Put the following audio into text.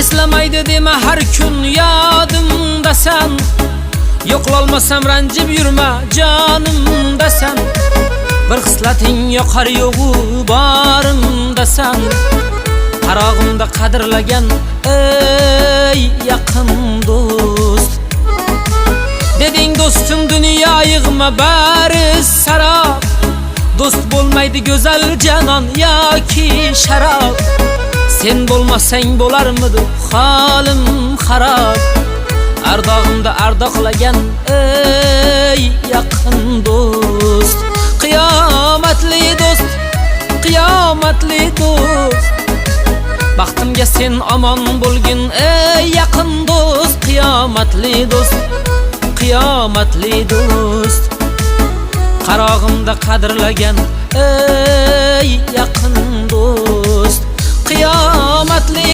Eslamaydi dema, har kun yodimdasan. Yo'qlolmasam ranjib yurma, jonimdasan. Bir xislating yoqar yo'g'u borimdasan. Qarog'imda qadrlagan ey yaqin do'st. Deding do'stim dunyo yig'ma, bari sarob. Do'st bo'lmaydi go'zal janon yoki sharob. Sen bo'lmasang bo'larmidi holim xarob. Ardog'imda ardoqlagan ey yaqin do'st. Qiyomatli do'st, qiyomatli do'st. Baxtimga sen omon bo'lgin ey yaqin do'st. Qiyomatli do'st, qiyomatli do'st. Qarog'imda qadrlagan ey yaqin do'st. Qiyomatli.